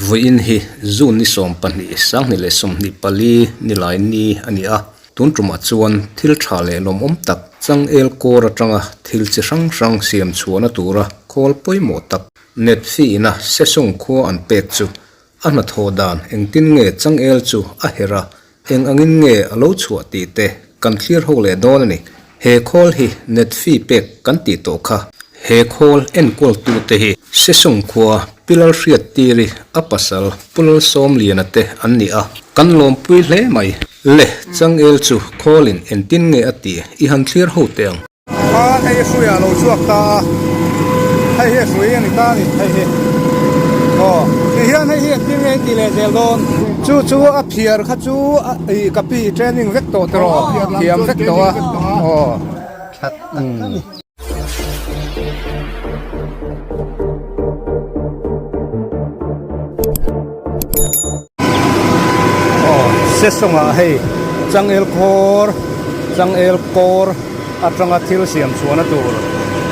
Vawiin hi June ni 12 2024 nilai ni a ni a, tun tumah chuan thil tha leh lawmawm tak changel kawr atanga thil chi hrang hrang siam chhuahna tura khawl pawimawh tak Netfi ina Sesawng khua an pek chu a hnathawh dan engtin nge changel chu a herh a, eng angin nge a lo chhuah tih te kan thlir ho leh dawn a ni. He khawl hi Netfi pek kan tih tawh kha. He khawl enkawl tute hi Sesawng khua Pi Lalhriattiri a pasal Pu Lalsawmliana te an ni a, kan lawmpui hle mai. Le, changel chu khawlin engtin nge a tih i han thlir ho teh ang. Khan hei hrui ah lo chhuak ta a, hei hi hrui a ni ta a ni hei hi aw ti hian hei hi engtin nge intih leh zel dawn chu chu a phiar kha chu ih ka pi training vek tawh tiraw thiam vek tawh a aw umm. Aw sesawngah hei changel khawr changel kawr atanga thil siam chhuahna tur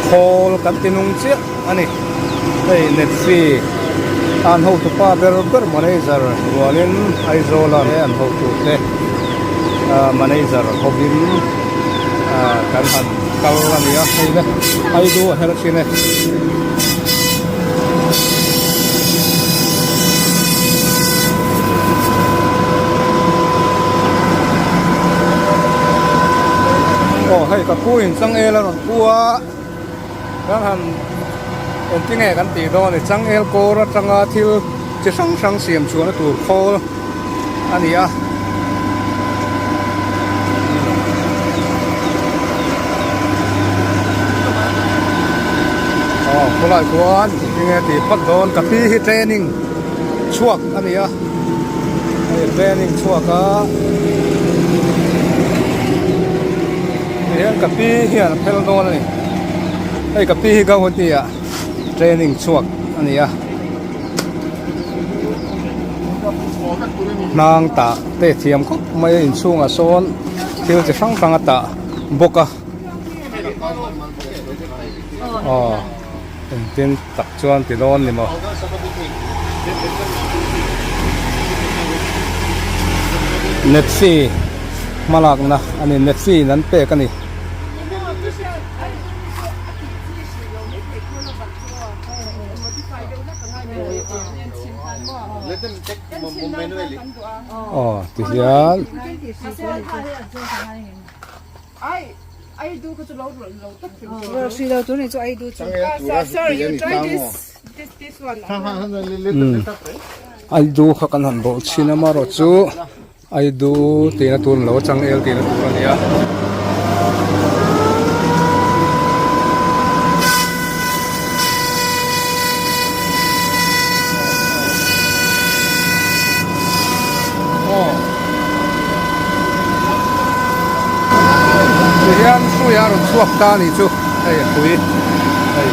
khawl kan ti nung chiah a ni. Hei Netfi an hotupa ber ber manager rualin Aizawla an hotute manager hovin kan han kal a ni a hei le Aidu a her thin e. Aw hei ka pu in changel a rawn pu a kan han engtinge kan tih dawn a ni changel kawr atanga thil chi hrang hrang siam chhuahna tur khawl a ni a. Aw khawlai chuan enge tih phawt dawn ka pi hi training chhuak a ni a hei training chhuak a tihian ka pi hian a phel dawn a ni hei ka pi hi Guwahati ah training chhuak a ni a. Hnang tah te thiam khawp mai a inchhungah sawn thil chi hrang hrang a tah bawk a aw engtin tak chuan ti dawn ni maw. Netfi hmalakna a ni netfi in an pek a ni. Aw ti hian Aidu kha kan han bawh chhin a amaherawhchu Aidu tihna tur ni lo a changel tihna tur a ni a. Tihian hrui a rawn chhuak ta a nih chu hei a hrui hei.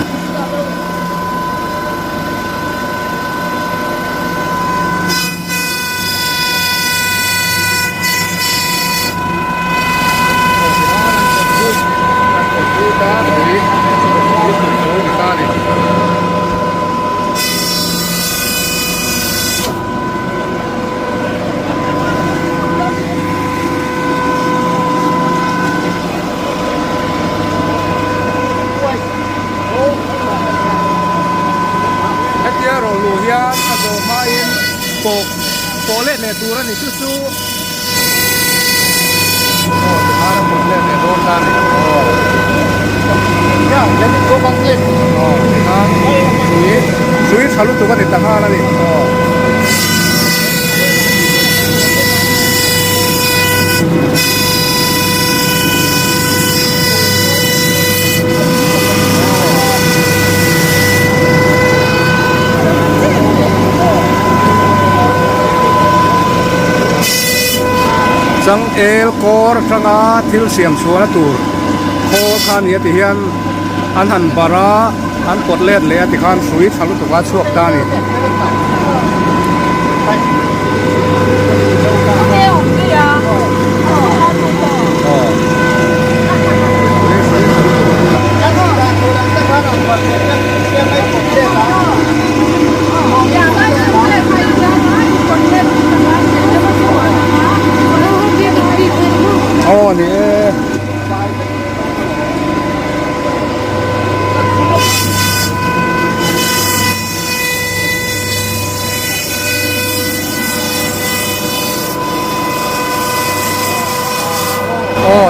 Hetia rawh luh hian a zawh hmain pawh pawh let leh tur a ni chu chu aw tikhan a pawh let leh dawn ta a ni aw aw tikhan hrui hrui tha lutuk a ni ta nghal a ni aw. Changel kawr atanga thil siam chhuahna tur khawl kha a ni a ti hian an han barh a an pawt let leh a tikhan hrui tha lutuk a chhuak ta a ni.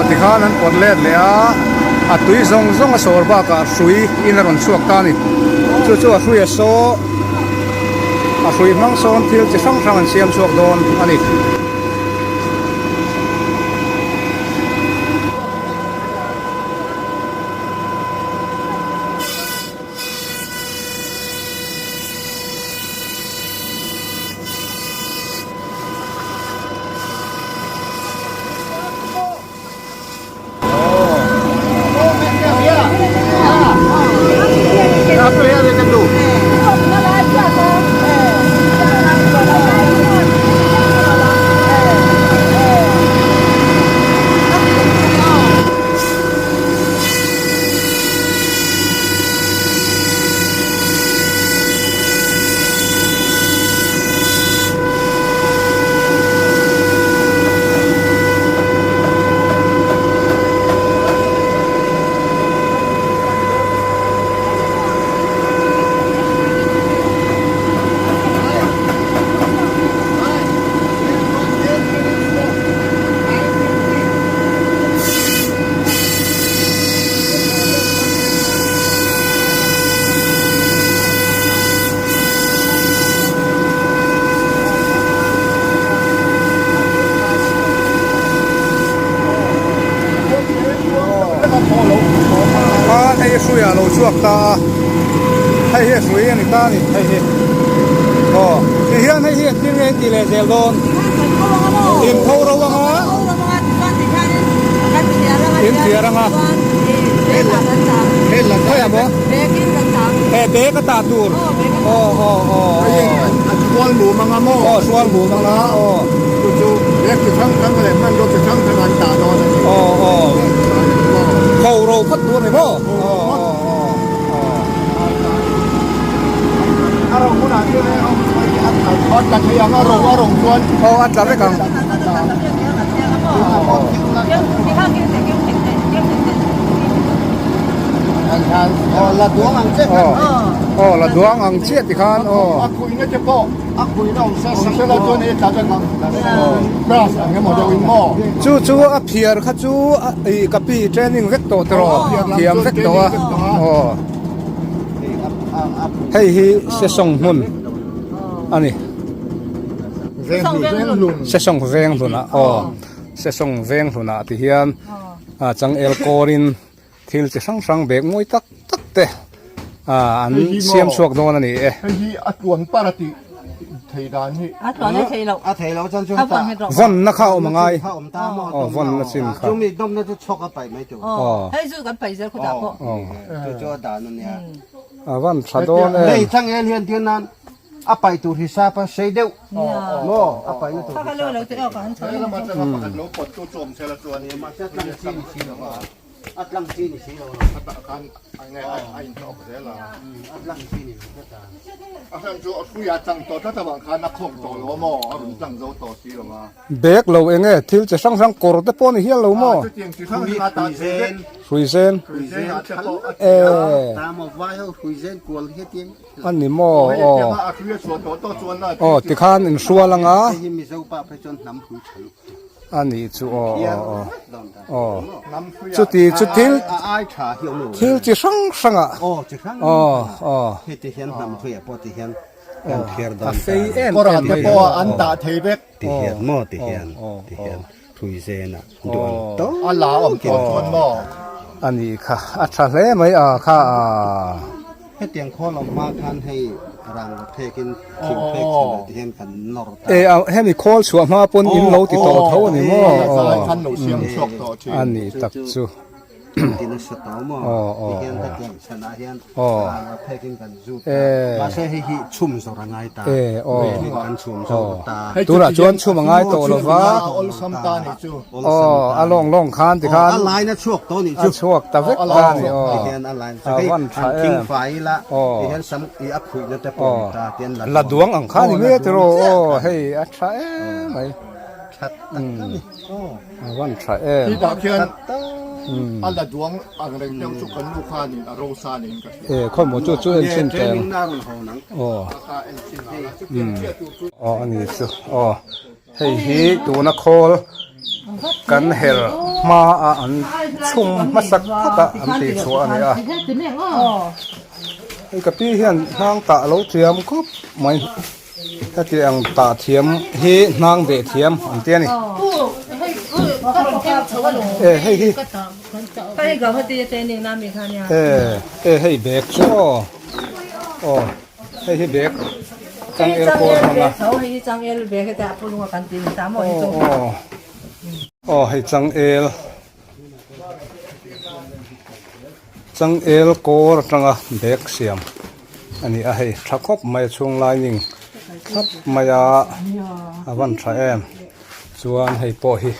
tikhan an pawt let leh a, a tui zawng zawng a sawr bakah hrui in a rawn chhuak ta a ni. Chu chu a hrui a saw, a hrui hmang sawn thil chi hrang hrang an siam chhuak dawn a ni. Khan hei hrui ah lo chhuak ta a hei hi a hrui a ni ta a ni hei hi aw ti hian hei hi engtin nge an tih leh zel dawn in pho ro ang a in thiar ang a hei a maw he bag a tah tur aw aw aw sual mum anga maw aw sual mum anga aw chu chu bag chi hrang hrang leh hmanraw chi hrang hrang an tah dawn a ni aw aw pho ro phawt tur a ni maw aw aw aw A ro hunah chuan a tla thei ang a ro a ro chuan aw a tla vek ang. Aw la duang ang chiah ti khan aw. A khuina te pawh a khuina awm se awm se la chuan hei tla vek ang grass ang emaw deuh in maw. Chu chu a phiar kha chu ih ka pi training vek tawh tiraw thiam vek tawh a aw hei hi sesawng hmun a ni. Sesawng veng hlunah aw Sesawng veng hlunah ti hian ah changel kawrin thil chi hrang hrang bag mawi tak tak te ah an siam chhuak dawn a ni e. Hei hi a tluan par a tih thei dan hi. A tluan a thei loh. A thei loh chuan chuan ta. Vawnna kha a awm a ngai. Aw vawnna chin kha. Chumi dawmna chu chhawk a paih mai tur. Aw hei chu kan paih zel khutah pawh. Chu chu a dan a nia. A van tha dawn em. Hei changel hian tian nan A paih tur hisap a sei deuh maw a paihna tur hisap a tlang chi ni si lo a a tlang chi ni si lo a tlang chi ni lo tlat a. Bag lo eng nge thil chi hrang hrang kawr te pawh a ni hial lo maw? Hrui zen. A ni maw aw aw tikhan in hrual ang a a nih chu aw aw aw aw chuti chu thil thil chi hrang hrang ah aw aw a fei em em mai a nih kha a tha hle mai a kha a. Hetiang khawl awm hma khan hei rangva phekin thing phek chhan ah te hian kan nawr ta. E a hemi khawl chhuah hma pawn in lo ti tawh tho a ni maw? A nih tak chu. Ti nasa tawh maw? Ti hian hetiang chhan ah hian rangva phekin kan zut ta. Mahse hei hi chhum zawr a ngai ta. Velin kan chhum zawr ta. Tunah chuan chhum a ngai tawh lo va. Aw a lawng lawng khan ti khan. A line a chhuak tawh nih chu. A chhuak ta vek ta ni aw. Ti hian a line chu hei han thing fai ila ti hian sam i a khuih na te pawh ni ta ti hian la duang ang kha ni mai tiraw aw hei a tha em mai. That tak a ni aw. A van tha em. Khi dah khian a la duang ang reng deuh chu kan nu khanin a rosa niin ka hria. E khawi maw chu chu en chhin teh ang. Aw. Aw a ni chu aw. Hei hi tuna khawl. kan her hma a an chhum hmasak phawt a an tih chhuah a ni a. Hei ka pi hian hnang tah a lo thiam khawp mai. Heti ang tah thiam hi hnang deh thiam an ti a ni. E hei hi e e hei bag chu aw aw hei hi bag changel kawr hmang a aw aw hei changel Changel kawr atanga bag siam a ni a hei tha khawp mai a chhung lining thlap mai a a van tha em chuan hei pawh hi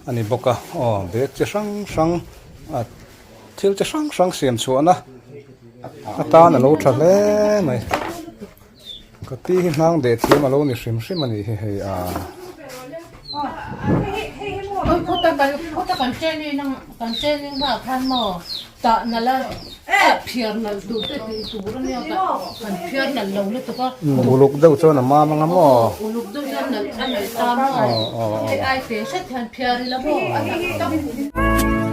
a ni bawk a aw bag chi hrang hrang a thil chi hrang hrang siam chhuahna atan a lo tha hle mai. Ka pi hi hnang deh thiam a lo ni hrim hrim a nih hi hei a. Khuta kan training kan training hma khan maw tah nalh a phiar nalh duh te tih tur a nia kan phiar nalh lo lutuk a. Uluk deuh chuan a mam anga maw. Uluk deuh chuan nalh a nalh ta maw. Hei ai te hret hian phiar ila maw a tak tak.